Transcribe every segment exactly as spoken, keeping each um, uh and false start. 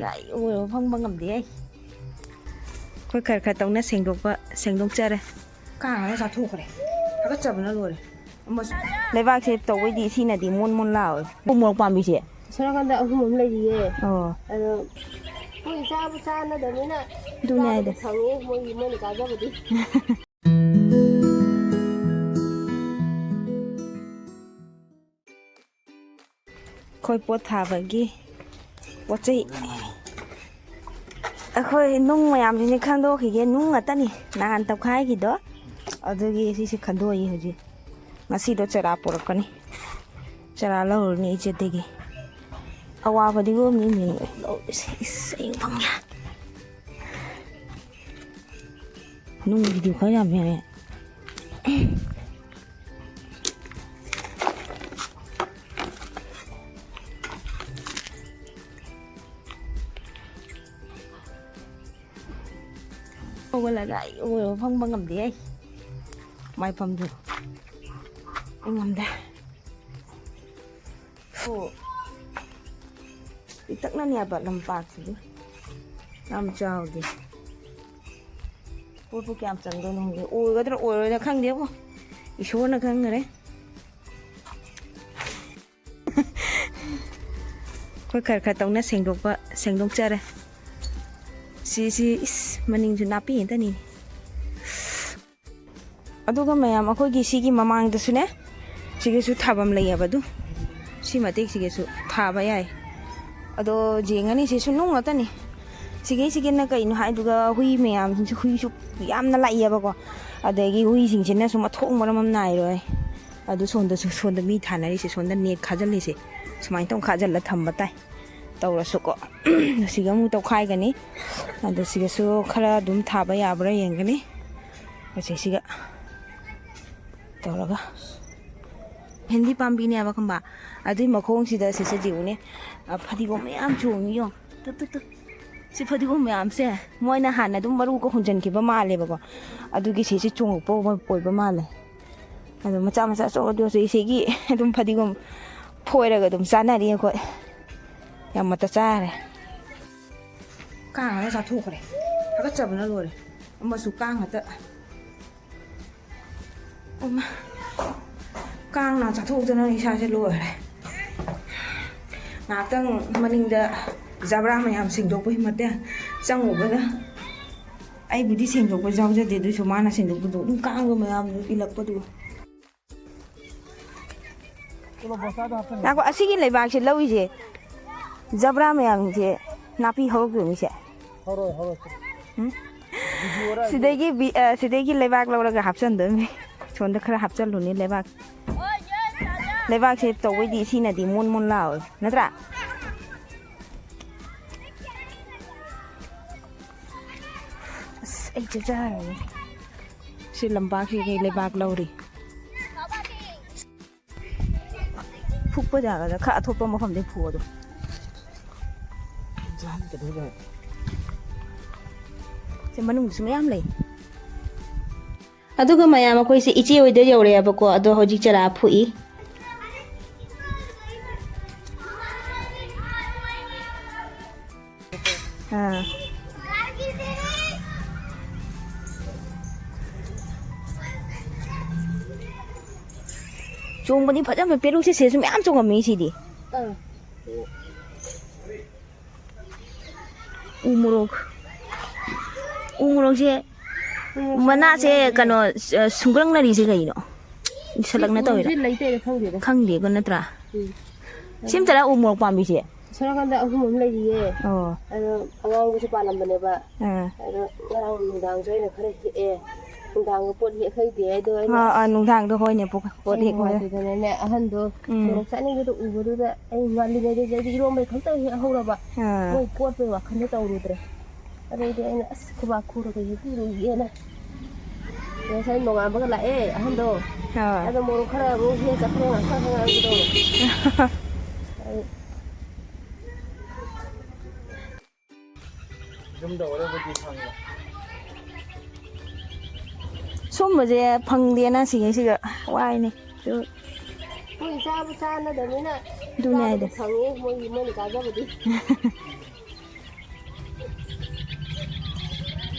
ꯂꯥꯏ ꯑꯣꯏꯔꯣ ꯐꯪꯕ ꯉꯝꯗꯦ ꯑꯩ꯫ ꯑꯩꯈꯣꯏ ꯈꯔ ꯈꯔ ꯇꯧꯅ ꯁꯦꯡꯗꯣꯛꯄ ꯁꯦꯡꯗꯣꯛꯆꯔꯦ꯫ ꯀꯥꯡꯅ ꯆꯥꯊꯣꯛꯈ꯭ꯔꯦ꯫ ꯍꯥꯀꯠꯆꯕꯅ ꯂꯣꯏꯔꯦ꯫ ꯑꯃꯁꯨ ꯂꯩꯕꯥꯛꯁꯦ ꯇꯧꯕꯩꯗꯤ ꯁꯤꯅꯗꯤ ꯃꯣꯟ ꯃꯣꯟ ꯂꯥꯎꯋꯦ꯫ ꯎ ꯃꯣꯔꯣꯛ ꯄꯥꯝꯕꯤꯁꯦ꯫ ꯁꯣꯝ ꯅꯥꯀꯟꯗ ꯑꯍꯨꯝ ꯑꯃ ꯂꯩꯔꯤꯌꯦ꯫ ꯑꯣ꯫ ꯑꯗꯣ ꯃꯣꯏ ꯆꯥꯕ ꯆꯥꯅꯗꯕꯅꯤꯅ ꯑꯗꯨꯅꯦ ꯍꯥꯏꯗꯣ꯫ ꯆꯥꯕꯗꯤ ꯐꯪꯉꯦ ꯃꯣꯏꯒꯤ ꯃꯣꯏꯅ ꯆꯥꯖꯕꯗꯤ꯫ ꯑꯩꯈꯣꯏ ꯄꯣꯠ ꯊꯥꯕꯒꯤ ꯄꯣꯠ ꯆꯩ꯫ ꯑꯩꯈꯣꯏ ꯅꯨꯡ ꯃꯌꯥꯝꯁꯤꯅꯦ ꯈꯟꯗꯣꯛꯈꯤꯒꯦ꯫ ꯅꯨꯡ ꯉꯥꯛꯇꯅꯤ ꯅꯍꯥꯟ ꯇꯧꯈꯥꯏꯈꯤꯗꯣ꯫ ꯑꯗꯨꯒꯤ ꯁꯤꯁꯦ ꯈꯟꯗꯣꯛꯏ ꯍꯧꯖꯤꯛ꯫ ꯉꯁꯤꯗꯣ ꯆꯔꯥ ꯄꯨꯔꯛꯀꯅꯤ꯫ ꯆꯔꯥ ꯂꯧꯔꯨꯅꯤ ꯏꯆꯦꯗꯒꯤ꯫ ꯑꯋꯥ ꯐꯗꯤꯒꯣꯝꯅꯤ ꯃꯤ ꯂꯧꯔꯤꯁꯦ꯫ ꯏꯁ, ꯑꯩ ꯐꯪꯉꯦ꯫ ꯅꯨꯡꯒꯤꯗꯤ ꯈꯔ ꯌꯥꯝ ꯌꯥꯏꯌꯦ꯫ ꯍꯧꯒꯠꯂꯒ ꯑꯩ ꯐꯪꯕ ꯉꯝꯗꯦ ꯑꯩ꯫ ꯃꯥꯏ ꯐꯝꯗꯨ ꯑꯩ ꯉꯝꯗꯦ꯫ ꯑꯣ꯫ ꯄꯤꯛꯇꯛꯅꯅꯦꯕ ꯂꯝꯄꯥꯛꯁꯤꯗꯤ꯫ ꯌꯥꯝ ꯆꯥꯎꯗꯦ꯫ ꯄꯣꯠꯄꯨ ꯀꯌꯥꯝ ꯆꯪꯗꯣꯏꯅꯣ ꯈꯪꯗꯦ꯫ ꯑꯣꯏꯒꯗ꯭ꯔꯥ ꯑꯣꯏꯔꯣꯏꯗ꯭ꯔꯥ ꯈꯪꯗꯦꯕꯣ꯫ ꯏꯁꯣꯔꯅ ꯈꯪꯈꯔꯦ꯫ ꯑꯩꯈꯣꯏ ꯈꯔ ꯈꯔ ꯇꯧꯅ ꯁꯦꯡꯗꯣꯛꯄ ꯁꯦꯡꯗꯣꯛꯆꯔꯦ꯫ ꯁꯤꯁꯤ ꯏꯁ ꯃꯅꯤꯡꯁꯨ ꯅꯥꯄꯤ ꯉꯥꯛꯇꯅꯤ꯫ ꯑꯗꯨꯒ ꯃꯌꯥꯝ ꯑꯩꯈꯣꯏꯒꯤ ꯁꯤꯒꯤ ꯃꯃꯥꯡꯗꯁꯨꯅꯦ, ꯁꯤꯒꯤꯁꯨ ꯊꯥꯐꯝ ꯂꯩꯌꯦꯕ꯫ ꯑꯗꯨ ꯁꯤ ꯃꯇꯦꯛꯁꯤꯒꯤꯁꯨ ꯊꯥꯕ ꯌꯥꯏ꯫ ꯑꯗꯣ ꯌꯦꯡꯉꯅꯤ, ꯁꯤꯁꯨ ꯅꯨꯡ ꯉꯥꯛꯇꯅꯤ꯫ ꯁꯤꯒꯩꯁꯤꯒꯤꯅ ꯀꯩꯅꯣ ꯍꯥꯏꯗꯨꯒ ꯍꯨꯏ ꯃꯌꯥꯝꯁꯤꯡꯁꯨ, ꯍꯨꯏꯁꯨ ꯌꯥꯝꯅ ꯂꯥꯛꯏꯌꯦꯕꯀꯣ꯫ ꯑꯗꯒꯤ ꯍꯨꯏꯁꯤꯡꯁꯤꯅꯁꯨ ꯃꯊꯣꯡ ꯃꯔꯝ ꯑꯃ ꯅꯥꯏꯔꯣꯏ꯫ ꯑꯗꯨ ꯁꯣꯝꯗꯁꯨ, ꯁꯣꯝꯗ ꯃꯤ ꯊꯥꯅꯔꯤꯁꯦ, ꯁꯣꯝꯗ ꯅꯦꯠ ꯈꯥꯖꯤꯜꯂꯤꯁꯦ ꯁꯨꯃꯥꯏꯅ ꯇꯧ ꯈꯥꯖꯤꯜꯂ ꯊꯝꯕ ꯇꯥꯏ꯫ ꯇꯧꯔꯁꯨꯀꯣ꯫ ꯁꯤꯒ ꯑꯃꯨꯛ ꯇꯧꯈꯥꯏꯒꯅꯤ꯫ ꯑꯗꯣ ꯁꯤꯒꯁꯨ ꯈꯔ ꯑꯗꯨꯝ ꯊꯥꯕ ꯌꯥꯕ꯭ꯔꯥ ꯌꯦꯡꯒꯅꯤ꯫ ꯑꯁꯤꯁꯤꯒ ꯇꯧꯔꯒ ꯍꯦꯟꯗꯤ ꯄꯥꯝꯕꯤꯅꯦꯕ ꯈꯪꯕ꯫ ꯑꯗꯨꯏ ꯃꯈꯣꯡꯁꯤꯗ ꯁꯤꯁꯦ ꯌꯦꯡꯉꯨꯅꯦ꯫ ꯑ, ꯐꯗꯤꯒꯣꯝ ꯃꯌꯥꯝ ꯆꯣꯡꯉꯤ ꯌꯦꯡꯉꯣ꯫ Two, two, two. ꯁꯤ ꯐꯗꯤꯒꯣꯝ ꯃꯌꯥꯝꯁꯦ ꯃꯣꯏꯅ ꯍꯥꯟꯅ ꯑꯗꯨꯝ ꯃꯔꯨꯒ ꯍꯨꯟꯖꯤꯟꯈꯤꯕ ꯃꯥꯜꯂꯦꯕꯀꯣ꯫ ꯑꯗꯨꯒꯤ ꯁꯤꯁꯦ ꯆꯣꯡꯉꯛꯄ ꯑꯣꯏꯕ ꯃꯥꯜꯂꯦ꯫ ꯑꯗꯣ ꯃꯆꯥ ꯃꯆꯥ ꯑꯆꯧꯕꯗꯣ ꯁꯤꯒꯤ ꯑꯗꯨꯝ ꯐꯗꯤꯒꯣꯝ ꯐꯣꯏꯔꯒ ꯑꯗꯨꯝ ꯆꯥꯅꯔꯤ ꯑꯩꯈꯣꯏ꯫ ꯌꯥꯝ ꯃꯇ ꯆꯥꯔꯦ꯫ ꯀꯥꯡ ꯉꯥꯛꯇ ꯆꯥꯊꯣꯛꯈ꯭ꯔꯦ꯫ ꯍꯥꯀꯠꯆꯕꯅ ꯂꯣꯏꯔꯦ꯫ ꯑꯃꯁꯨ ꯀꯥꯡ ꯉꯥꯛꯇ꯫ ꯑꯃ꯫ ꯀꯥꯡꯅ ꯆꯥꯊꯣꯛꯇꯅ ꯏꯁꯥꯁꯦ ꯂꯣꯏꯔꯦ꯫ ꯉꯥꯏꯍꯥꯛꯇꯪ ꯃꯅꯤꯡꯗ ꯖꯕ꯭ꯔꯥ ꯃꯌꯥꯝ ꯁꯦꯡꯗꯣꯛꯄꯒꯤ ꯃꯇꯦꯡ ꯆꯪꯉꯨꯕꯗ, ꯑꯩꯕꯨꯗꯤ ꯁꯦꯡꯗꯣꯛꯄ ꯌꯥꯎꯖꯗꯦ, ꯑꯗꯨꯏꯁꯨ ꯃꯥꯅ ꯁꯦꯡꯗꯣꯛꯄꯗꯣ ꯑꯗꯨꯝ ꯀꯥꯡꯗꯣ ꯃꯌꯥꯝꯗꯨ ꯏꯜꯂꯛꯄꯗꯨ꯫ ꯉꯥꯏꯈꯣ, ꯑꯁꯤꯒꯤ ꯂꯩꯕꯥꯛꯁꯦ ꯂꯧꯔꯤꯁꯦ, ꯖꯕ꯭ꯔꯥ ꯃꯌꯥꯝꯁꯦ ꯅꯥꯄꯤ ꯍꯧꯔꯛꯇꯣꯏꯅꯤꯁꯦ꯫ ꯍꯧꯔꯣꯏ, ꯍꯧꯔꯣꯏ꯫ ꯎꯝ? ꯁꯤꯗꯒꯤ ꯕꯤ-, ꯑ, ꯁꯤꯗꯒꯤ ꯂꯩꯕꯥꯛ ꯂꯧꯔꯒ ꯍꯥꯞꯆꯤꯟꯗꯣꯏꯅꯤ꯫ ꯁꯣꯝꯗ ꯈꯔ ꯍꯥꯞꯆꯤꯜꯂꯨꯅꯤ ꯂꯩꯕꯥꯛ꯫ ꯂꯩꯕꯥꯛꯁꯦ ꯇꯧꯕꯩꯗꯤ ꯁꯤꯅꯗꯤ ꯃꯣꯟ ꯃꯣꯟ ꯂꯥꯎꯋꯦ, ꯅꯠꯇ꯭ꯔꯥ? ꯑꯁ, ꯑꯩ ꯆꯦꯠꯆꯔꯅꯤ꯫ ꯁꯤ ꯂꯝꯄꯥꯛꯁꯤꯒꯤ ꯂꯩꯕꯥꯛ ꯂꯧꯔꯤ꯫ ꯐꯨꯛꯄ ꯖꯒꯥꯗ ꯈꯔ ꯑꯊꯣꯠꯄ ꯃꯐꯝꯗꯩ ꯐꯨꯛꯑꯣ ꯑꯗꯣ꯫ ꯁꯤ ꯃꯅꯨꯡꯗꯁꯨ ꯃꯌꯥꯝ ꯂꯩ꯫ ꯑꯗꯨꯒ ꯃꯌꯥꯝ, ꯑꯩꯈꯣꯏꯁꯦ ꯏꯆꯦ ꯍꯣꯏꯗ ꯌꯧꯔꯛꯑꯦꯕꯀꯣ, ꯑꯗꯣ ꯍꯧꯖꯤꯛ ꯆꯔꯥ ꯐꯨꯛꯏ꯫ ꯑꯥ꯫ ꯆꯣꯡꯕꯗꯤ ꯐꯖꯅ ꯄꯦꯔꯨꯛꯁꯦ ꯁꯤꯗꯁꯨ ꯃꯌꯥꯝ ꯆꯣꯡꯉꯝꯃꯤ ꯁꯤꯗꯤ꯫ ꯑꯥ꯫ ꯎ ꯃꯣꯔꯣꯛ꯫ ꯎ ꯃꯣꯔꯣꯛꯁꯦ, ꯎ ꯃꯣꯔꯣꯛꯁꯦ ꯃꯅꯥꯁꯦ ꯂꯩꯇꯦ꯫ ꯀꯩꯅꯣ, ꯑ, ꯁꯨꯡꯒ꯭ꯔꯪꯅꯔꯤꯁꯦ ꯀꯩꯅꯣ? ꯁꯤ ꯁꯂꯛꯅ ꯇꯧꯔꯤꯔꯣ? ꯎꯁꯦ ꯂꯩꯇꯩꯔ ꯈꯪꯗꯦꯗ꯫ ꯈꯪꯗꯦꯀꯣ, ꯅꯠꯇ꯭ꯔꯥ? ꯎꯝ꯫ ꯁꯤ ꯑꯝꯇꯔꯥ ꯎ ꯃꯣꯔꯣꯛ ꯄꯥꯝꯕꯤꯁꯦ? ꯁꯣꯝ ꯅꯥꯀꯟꯗ ꯑꯍꯨꯝ ꯑꯃ ꯂꯩꯔꯤꯌꯦ꯫ ꯑꯣ꯫ ꯑꯗꯣ ꯑꯉꯥꯡꯕꯁꯨ ꯄꯥꯜꯂꯝꯕꯅꯦꯕ꯫ ꯑꯥ꯫ ꯑꯗꯣ ꯉꯔꯥꯡ ꯅꯨꯡꯗꯥꯡꯁꯨ ꯑꯩꯅ ꯈꯔ ꯍꯦꯛꯑꯦ꯫ ꯅꯨꯡꯗꯥꯡꯗ ꯄꯣꯠ ꯍꯦꯛ ꯍꯩꯗꯦ ꯑꯗꯣ ꯑꯩꯅ ꯑꯥ, ꯑꯥ, ꯑꯁ ꯅꯨꯡꯗꯥꯡꯗ ꯍꯣꯏꯅꯦ, ꯄꯨ-, ꯄꯣꯠ ꯑꯩ ꯍꯦꯛ ꯍꯣꯏ꯫ ꯅꯨꯡꯉꯥꯏꯇꯗꯅꯅꯦ, ꯑꯍꯟꯗꯣ ꯎꯝ꯫ ꯃꯣꯔꯣꯛ ꯆꯥꯅꯤꯡꯕꯗꯣ ꯎꯕꯗꯨꯗ ꯑꯩ ꯉꯜꯂꯤꯉꯩꯗꯨꯗ ꯑꯩꯗꯤ ꯏꯔꯣꯝꯕꯩ ꯈꯛꯇ ꯍꯦꯛ ꯍꯧꯔꯕ꯫ ꯑꯥ꯫ ꯃꯣꯏ ꯀꯣꯠꯄꯩ ꯋꯥꯈꯜꯗ ꯇꯧꯔꯨꯗ꯭ꯔꯦ꯫ ꯑꯗꯩꯗꯤ ꯑꯩꯅ, "ꯑꯁ, ꯈꯨꯕꯥꯛ ꯈꯨꯔꯒ ꯍꯦꯛꯄꯤꯔꯨꯒꯦꯅ"꯫ ꯉꯁꯥꯏ ꯅꯣꯡꯉꯥꯟꯕꯒ ꯂꯥꯛꯑꯦ ꯑꯍꯟꯗꯣ꯫ ꯑꯥ꯫ ꯑꯗꯣ ꯃꯣꯔꯣꯛ ꯈꯔ ꯑꯃꯨꯛ ꯍꯦꯛ ꯆꯠꯈ꯭ꯔꯦ, ꯉꯥꯡꯁꯪ ꯉꯥꯡꯕꯗꯣ꯫ ꯑꯩ ꯌꯨꯝꯗ ꯑꯣꯏꯔꯕꯨꯗꯤ ꯐꯪꯉꯦ꯫ ꯁꯨꯝꯕꯁꯦ ꯐꯪꯗꯦꯅ ꯁꯤꯉꯩꯁꯤꯒ ꯋꯥꯏꯅꯦ꯫ ꯑꯗꯨ ꯃꯣꯏ ꯆꯥꯕ ꯆꯥꯅꯗꯕꯅꯤꯅ ꯑꯗꯨꯅꯦ ꯍꯥꯏꯗꯣ꯫ ꯆꯥꯕꯗꯤ ꯐꯪꯉꯦ, ꯃꯣꯏꯒꯤ, ꯃꯣꯏꯅ ꯆꯥꯖꯕꯗꯤ꯫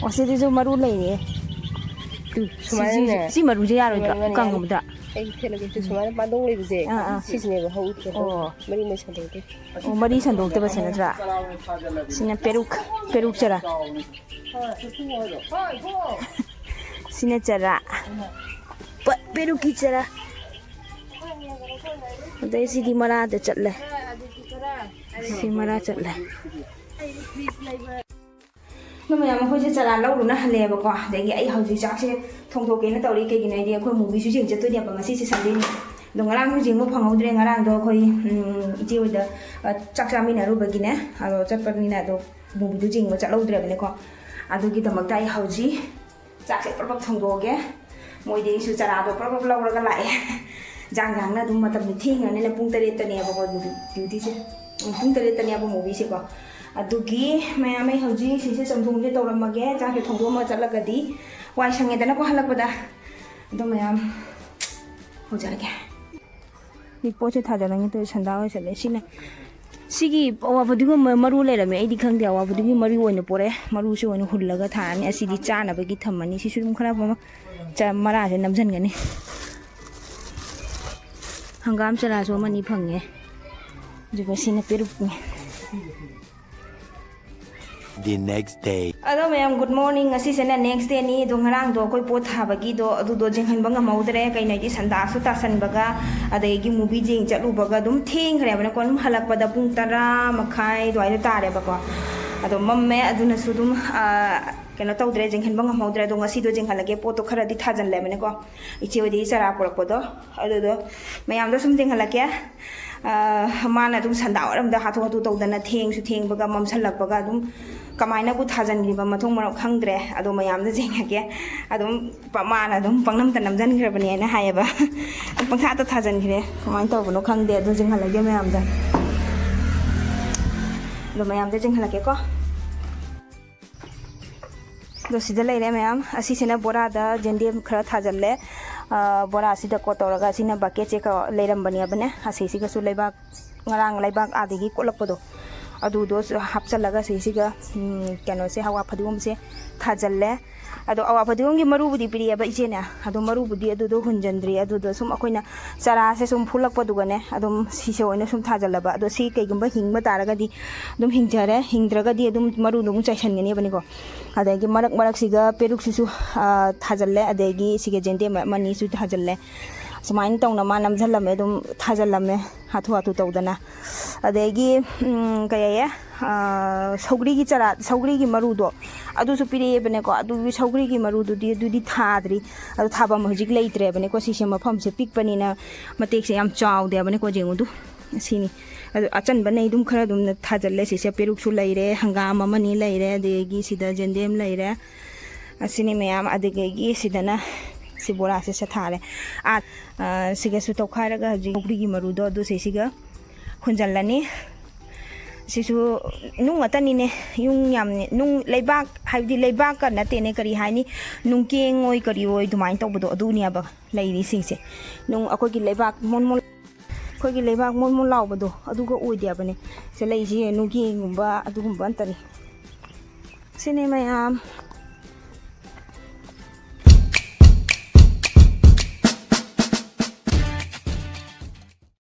ꯑꯁꯤꯗꯁꯨ ꯃꯔꯨ ꯂꯩꯔꯦ꯫ ꯇꯨ, ꯁꯨꯃꯥꯏꯅꯅꯦ꯫ ꯁꯤꯁꯨ, ꯁꯤ ꯃꯔꯨꯁꯦ ꯌꯥꯔꯣꯏꯗ꯭ꯔꯣ? ꯃꯔꯨ ꯌꯥꯔꯦ꯫ ꯀꯪꯉꯕꯗ? ꯑꯩ ꯊꯦꯠꯂꯒꯦ꯫ ꯇꯨ, ꯁꯨꯃꯥꯏꯅ ꯄꯥꯟꯗꯣꯡ ꯂꯩꯕꯁꯦ꯫ ꯑꯥ, ꯑꯥ꯫ ꯁꯤꯁꯤꯅꯦꯕ ꯍꯧꯗ꯭ꯔꯦ꯫ ꯑꯣ꯫ ꯃꯔꯤ ꯃꯔꯤ ꯁꯟꯗꯣꯛꯇꯦ꯫ ꯑꯣ, ꯃꯔꯤ ꯁꯟꯗꯣꯛꯇꯕꯁꯦ ꯅꯠꯇ꯭ꯔꯥ? ꯁꯤꯅ ꯄꯦꯔꯨꯛ, ꯄꯦꯔꯨꯛ ꯆꯔꯥ꯫ ꯁꯤꯅ ꯆꯔꯥ꯫ ꯄ-, ꯄꯦꯔꯨꯛꯀꯤ ꯆꯔꯥ꯫ ꯑꯗꯩ ꯁꯤꯗꯤ ꯃꯔꯥꯗ ꯆꯠꯂꯦ꯫ ꯁꯤ ꯃꯔꯥ ꯆꯠꯂꯦ꯫ ꯑꯗꯣ ꯃꯌꯥꯝ, ꯑꯩꯈꯣꯏꯁꯦ ꯆꯔꯥ ꯂꯧꯔꯨꯅ ꯍꯜꯂꯛꯑꯦꯕꯀꯣ꯫ ꯑꯗꯒꯤ ꯑꯩ ꯍꯧꯖꯤꯛ ꯆꯥꯛꯁꯦ ꯊꯣꯡꯗꯣꯛꯀꯦꯅ ꯇꯧꯔꯤ꯫ ꯀꯩꯒꯤꯅꯣ ꯍꯥꯏꯗꯤ ꯑꯩꯈꯣꯏ movieꯁꯨ ꯌꯦꯡ ꯆꯠꯇꯣꯏꯅꯦꯕ, ꯉꯁꯤꯁꯦ Sundayꯅꯤ꯫ ꯑꯗꯣ ꯉꯔꯥꯡꯁꯨ ꯌꯦꯡꯕ ꯐꯪꯍꯧꯗ꯭ꯔꯦ꯫ ꯉꯔꯥꯡꯗꯣ ꯑꯩꯈꯣꯏ, ꯎꯝ, ꯏꯆꯦ ꯍꯣꯏꯗ, ꯑ, ꯆꯥꯛ ꯆꯥꯃꯤꯟꯅꯔꯨꯕꯒꯤꯅꯦ꯫ ꯑꯗꯣ ꯆꯠꯄꯅꯤꯅ ꯑꯗꯣ movieꯗꯨ ꯌꯦꯡꯕ ꯆꯠꯍꯧꯗ꯭ꯔꯦꯕꯅꯦꯀꯣ꯫ ꯑꯗꯨꯒꯤꯗꯃꯛꯇ ꯑꯩ ꯍꯧꯖꯤꯛ ꯆꯥꯛꯁꯦ ꯄ꯭ꯔꯞ ꯄ꯭ꯔꯞ ꯊꯣꯡꯗꯣꯛꯑꯒꯦ꯫ ꯃꯣꯏꯗꯒꯤꯁꯨ ꯆꯔꯥꯗꯣ ꯄ꯭ꯔꯞ ꯄ꯭ꯔꯞ ꯂꯧꯔꯒ ꯂꯥꯛꯑꯦ꯫ ꯖꯥꯡ ꯖꯥꯡꯅ ꯑꯗꯨꯝ ꯃꯇꯝꯗꯤ ꯊꯦꯡꯉꯅꯤꯅ ꯄꯨꯡ ꯇꯔꯦꯠꯇꯅꯦꯕꯀꯣ dutyꯁꯦ꯫ ꯎꯝ, ꯄꯨꯡ ꯇꯔꯦꯠꯇꯅꯦꯕ movieꯁꯦꯀꯣ꯫ ꯑꯗꯨꯒꯤ ꯃꯌꯥꯝ, ꯑꯩ ꯍꯧꯖꯤꯛ ꯁꯤꯁꯦ ꯆꯝꯊꯣꯡꯁꯦ ꯇꯧꯔꯝꯃꯒꯦ꯫ ꯆꯥꯛꯁꯦ ꯊꯣꯡꯗꯣꯛꯑꯝꯃꯒ ꯆꯠꯂꯒꯗꯤ ꯋꯥꯏ ꯁꯪꯉꯦꯗꯅꯀꯣ ꯍꯜꯂꯛꯄꯗ꯫ ꯑꯗꯣ ꯃꯌꯥꯝ ꯍꯧꯖꯔꯒꯦ꯫ ꯁꯤ ꯄꯣꯠꯁꯦ ꯊꯥꯖꯜꯂꯝꯒꯦ ꯇꯧꯔꯤ, ꯁꯟꯗꯥ ꯑꯣꯏꯁꯜꯂꯦ꯫ ꯁꯤꯅ, ꯁꯤꯒꯤ ꯑꯋꯥ ꯐꯗꯤꯒꯣꯝ ꯃ-, ꯃꯔꯨ ꯂꯩꯔꯝꯃꯦ, ꯑꯩꯗꯤ ꯈꯪꯗꯦ꯫ ꯑꯋꯥ ꯐꯗꯤꯒꯣꯝꯒꯤ ꯃꯔꯨ ꯑꯣꯏꯅ ꯄꯣꯔꯛꯑꯦ꯫ ꯃꯔꯨꯁꯦ ꯑꯣꯏꯅ ꯍꯨꯜꯂꯒ ꯊꯥꯔꯅꯤ꯫ ꯑꯁꯤꯗꯤ ꯆꯥꯅꯕꯒꯤ ꯊꯝꯃꯅꯤ꯫ ꯁꯤꯁꯨ ꯑꯗꯨꯝ ꯈꯔ ꯑꯃ ꯆ-, ꯃꯔꯥꯁꯦ ꯅꯝꯁꯤꯟꯒꯅꯤ꯫ ꯍꯪꯒꯥꯝ ꯆꯔꯥꯁꯨ ꯑꯃꯅꯤ ꯐꯪꯉꯦ꯫ ꯑꯗꯨꯒ ꯁꯤꯅ ꯄꯦꯔꯨꯛꯅꯦ꯫ The next day. ꯑꯗꯣ ꯃꯌꯥꯝ, good morning꯫ ꯉꯁꯤꯁꯤꯅ next dayꯅꯤ꯫ ꯑꯗꯣ ꯉꯔꯥꯡꯗꯣ ꯑꯩꯈꯣꯏ ꯄꯣꯠ ꯊꯥꯕꯒꯤꯗꯣ ꯑꯗꯨꯗꯣ ꯌꯦꯡꯍꯟꯕ ꯉꯝꯍꯧꯗ꯭ꯔꯦ꯫ ꯀꯩꯅꯣ ꯍꯥꯏꯗꯤ ꯁꯟꯗꯥꯁꯨ ꯇꯥꯁꯟꯕꯒ, ꯑꯗꯒꯤ movie ꯌꯦꯡ ꯆꯠꯂꯨꯕꯒ ꯑꯗꯨꯝ ꯊꯦꯡꯈ꯭ꯔꯦꯕꯅꯀꯣ꯫ ꯑꯗꯨꯝ ꯍꯜꯂꯛꯄꯗ ꯄꯨꯡ ꯇꯔꯥ ꯃꯈꯥꯏ ꯑꯗꯨꯋꯥꯏꯗ ꯇꯥꯔꯦꯕꯀꯣ꯫ ꯑꯗꯣ ꯃꯝꯃꯦ꯫ ꯑꯗꯨꯅꯁꯨ ꯑꯗꯨꯝ, ꯑ, ꯀꯩꯅꯣ ꯇꯧꯗ꯭ꯔꯦ, ꯌꯦꯡꯍꯟꯕ ꯉꯝꯍꯧꯗ꯭ꯔꯦ꯫ ꯑꯗꯣ ꯉꯁꯤꯗꯣ ꯌꯦꯡꯍꯜꯂꯒꯦ꯫ ꯄꯣꯠꯇꯣ ꯈꯔꯗꯤ ꯊꯥꯖꯜꯂꯦꯕꯅꯦꯀꯣ꯫ ꯏꯆꯦ ꯍꯣꯏꯗꯒꯤ ꯆꯔꯥ ꯄꯨꯔꯛꯄꯗꯣ ꯑꯗꯨꯗꯣ ꯃꯌꯥꯝꯗꯣ ꯁꯨꯝ ꯌꯦꯡꯍꯜꯂꯛꯀꯦ꯫ ꯑ, ꯃꯥꯅ ꯑꯗꯨꯝ ꯁꯟꯗꯥ ꯋꯥꯏꯔꯝꯗ ꯍꯥꯊꯨ ꯍꯥꯊꯨ ꯇꯧꯗꯅ ꯊꯦꯡꯁꯨ ꯊꯦꯡꯕꯒ ꯃꯝꯁꯜꯂꯛꯄꯒ ꯑꯗꯨꯝ ꯀꯃꯥꯏꯅꯕꯨ ꯊꯥꯖꯟꯈꯤꯕ ꯃꯊꯣꯡ ꯃꯔꯝ ꯈꯪꯗ꯭ꯔꯦ꯫ ꯑꯗꯣ ꯃꯌꯥꯝꯗ ꯌꯦꯡꯍꯜꯂꯛꯀꯦ꯫ ꯑꯗꯨꯝ ꯄ-, ꯃꯥꯅ ꯑꯗꯨꯝ ꯄꯪꯅꯝꯇ ꯅꯝꯁꯤꯟꯈ꯭ꯔꯕꯅꯦꯅ ꯍꯥꯏꯌꯦꯕ꯫ ꯄꯪꯊꯥꯗ ꯊꯥꯖꯟꯈ꯭ꯔꯦ꯫ ꯀꯃꯥꯏꯅ ꯇꯧꯕꯅꯣ ꯈꯪꯗꯦ꯫ ꯑꯗꯨ ꯌꯦꯡꯍꯜꯂꯛꯀꯦ ꯃꯌꯥꯝꯗ꯫ ꯑꯗꯣ ꯃꯌꯥꯝꯗ ꯌꯦꯡꯍꯜꯂꯛꯀꯦꯀꯣ꯫ ꯑꯗꯣ ꯁꯤꯗ ꯂꯩꯔꯦ ꯃꯌꯥꯝ꯫ ꯑꯁꯤꯁꯤꯅ ꯕꯣꯔꯥꯗ ꯌꯦꯟꯗꯦꯝ ꯈꯔ ꯊꯥꯖꯜꯂꯦ꯫ ꯑ, ꯕꯣꯔꯥꯁꯤꯗꯀꯣ ꯇꯧꯔꯒ, ꯑꯁꯤꯅ bucketꯁꯦ ꯀ-, ꯂꯩꯔꯝꯕꯅꯦꯕꯅꯦ꯫ ꯑꯁꯤꯁꯤꯒꯁꯨ ꯂꯩꯕꯥꯛ, ꯉꯔꯥꯡ ꯂꯩꯕꯥꯛ ꯑꯥꯗꯒꯤ ꯀꯣꯠꯂꯛꯄꯗꯣ, ꯑꯗꯨꯗꯣ ꯍꯥꯞꯆꯤꯜꯂꯒ ꯁꯤꯁꯤꯒ, ꯎꯝ, ꯀꯩꯅꯣꯁꯦ, ꯍꯋꯥ ꯐꯗꯤꯒꯣꯝꯁꯦ ꯊꯥꯖꯤꯜꯂꯦ꯫ ꯑꯗꯣ ꯍꯋꯥ ꯐꯗꯤꯒꯣꯝꯒꯤ ꯃꯔꯨꯕꯨꯗꯤ ꯄꯤꯔꯛꯑꯦꯕ ꯏꯆꯦꯅ, ꯑꯗꯣ ꯃꯔꯨꯕꯨꯗꯤ ꯑꯗꯨꯗꯣ ꯍꯨꯟꯖꯟꯗ꯭ꯔꯤ꯫ ꯑꯗꯨꯗꯣ ꯁꯨꯝ ꯑꯩꯈꯣꯏꯅ ꯆꯔꯥꯁꯦ ꯁꯨꯝ ꯐꯨꯂꯛꯄꯗꯨꯒꯅꯦ, ꯑꯗꯨꯝ ꯁꯤꯁꯦ ꯑꯣꯏꯅ ꯁꯨꯝ ꯊꯥꯖꯤꯜꯂꯕ꯫ ꯑꯗꯣ ꯁꯤ ꯀꯩꯒꯨꯝꯕ ꯍꯤꯡꯕ ꯇꯥꯔꯒꯗꯤ ꯑꯗꯨꯝ ꯍꯤꯡꯖꯔꯦ, ꯍꯤꯡꯗ꯭ꯔꯒꯗꯤ ꯑꯗꯨꯝ ꯃꯔꯨꯗꯣ ꯑꯃꯨꯛ ꯆꯥꯏꯁꯟꯒꯅꯦꯕꯅꯤꯀꯣ꯫ ꯑꯗꯒꯤ ꯃꯔꯛ ꯃꯔꯛꯁꯤꯒ ꯄꯦꯔꯨꯛꯁꯤꯁꯨ, ꯑ, ꯊꯥꯖꯤꯜꯂꯦ, ꯑꯗꯒꯤ ꯁꯤꯒ ꯖꯦꯟꯗꯦꯝ ꯑꯃꯅꯤꯁꯨ ꯊꯥꯖꯤꯜꯂꯦ꯫ ꯁꯨꯃꯥꯏꯅ ꯇꯧꯅ ꯃꯥ ꯅꯝꯁꯤꯜꯂꯝꯃꯦ, ꯑꯗꯨꯝ ꯊꯥꯖꯤꯜꯂꯝꯃꯦ, ꯍꯥꯊꯨ ꯍꯥꯊꯨ ꯇꯧꯗꯅ꯫ ꯑꯗꯒꯤ, ꯎꯝ, ꯀꯩ ꯍꯥꯏꯌꯦ, ꯑ, ꯁꯧꯒ꯭ꯔꯤꯒꯤ ꯆꯔꯥ, ꯁꯧꯒ꯭ꯔꯤꯒꯤ ꯃꯔꯨꯗꯣ, ꯑꯗꯨꯁꯨ ꯄꯤꯔꯛꯑꯦꯕꯅꯦꯀꯣ꯫ ꯑꯗꯨꯒꯤ ꯁꯧꯒ꯭ꯔꯤꯒꯤ ꯃꯔꯨꯗꯨꯗꯤ, ꯑꯗꯨꯗꯤ ꯊꯥꯗ꯭ꯔꯤ꯫ ꯑꯗꯨ ꯊꯥꯐꯝ ꯍꯧꯖꯤꯛ ꯂꯩꯇ꯭ꯔꯦꯕꯅꯦꯀꯣ꯫ ꯁꯤꯁꯦ ꯃꯐꯝꯁꯦ ꯄꯤꯛꯄꯅꯤꯅ ꯃꯇꯦꯛꯁꯦ ꯌꯥꯝ ꯆꯥꯎꯗꯦꯕꯅꯦꯀꯣ꯫ ꯌꯦꯡꯉꯨꯗꯨ, ꯑꯁꯤꯅꯤ꯫ ꯑꯗꯨ ꯑꯆꯟꯕꯅꯦ ꯑꯗꯨꯝ ꯈꯔ ꯑꯗꯨꯝ ꯊꯥꯖꯤꯜꯂꯦ꯫ ꯁꯤꯁꯦ ꯄꯦꯔꯨꯛꯁꯨ ꯂꯩꯔꯦ, ꯍꯪꯒꯥꯝ ꯑꯃꯅꯤ ꯂꯩꯔꯦ, ꯑꯗꯒꯤ ꯁꯤꯗ ꯖꯦꯟꯗꯦꯝ ꯂꯩꯔꯦ꯫ ꯑꯁꯤꯅꯤ ꯃꯌꯥꯝ꯫ ꯑꯗꯨꯗꯒꯤ ꯁꯤꯗꯅ ꯁꯤ ꯕꯣꯔꯥꯁꯦ ꯁꯦ ꯊꯥꯔꯦ꯫ ꯑꯥ, ꯑ, ꯁꯤꯒꯁꯨ ꯇꯧꯈꯥꯏꯔꯒ ꯍꯧꯖꯤꯛ ꯁꯧꯒ꯭ꯔꯤꯒꯤ ꯃꯔꯨꯗꯣ ꯑꯗꯨ ꯁꯤꯁꯤꯒ ꯍꯨꯟꯖꯜꯂꯅꯤ꯫ ꯁꯤꯁꯨ ꯅꯨꯡ ꯉꯥꯛꯇꯅꯤꯅꯦ, ꯌꯨꯡ ꯌꯥꯝꯅꯤ꯫ ꯅꯨꯡ ꯂꯩꯕꯥꯛ ꯍꯥꯏꯕꯗꯤ ꯂꯩꯕꯥꯛꯀ ꯅꯠꯇꯦꯅꯦ, ꯀꯔꯤ ꯍꯥꯏꯅꯤ, ꯅꯨꯡꯀꯦꯡ ꯑꯣꯏ ꯀꯔꯤ ꯑꯣꯏ ꯑꯗꯨꯃꯥꯏꯅ ꯇꯧꯕꯗꯣ, ꯑꯗꯨꯅꯦꯕ ꯂꯩꯔꯤꯁꯤꯡꯁꯦ꯫ ꯅꯨꯡ ꯑꯩꯈꯣꯏꯒꯤ ꯂꯩꯕꯥꯛ ꯃꯣꯟ ꯃꯣꯟ, ꯑꯩꯈꯣꯏꯒꯤ ꯂꯩꯕꯥꯛ ꯃꯣꯟ ꯃꯣꯟ ꯂꯥꯎꯕꯗꯣ ꯑꯗꯨꯒ ꯑꯣꯏꯗꯦꯕꯅꯦ꯫ ꯁꯤ ꯂꯩꯁꯦ ꯅꯨꯡꯀꯦꯡꯒꯨꯝꯕ ꯑꯗꯨꯒꯨꯝꯕ ꯑꯝꯇꯅꯤ꯫ ꯁꯤꯅꯦ ꯃꯌꯥꯝ꯫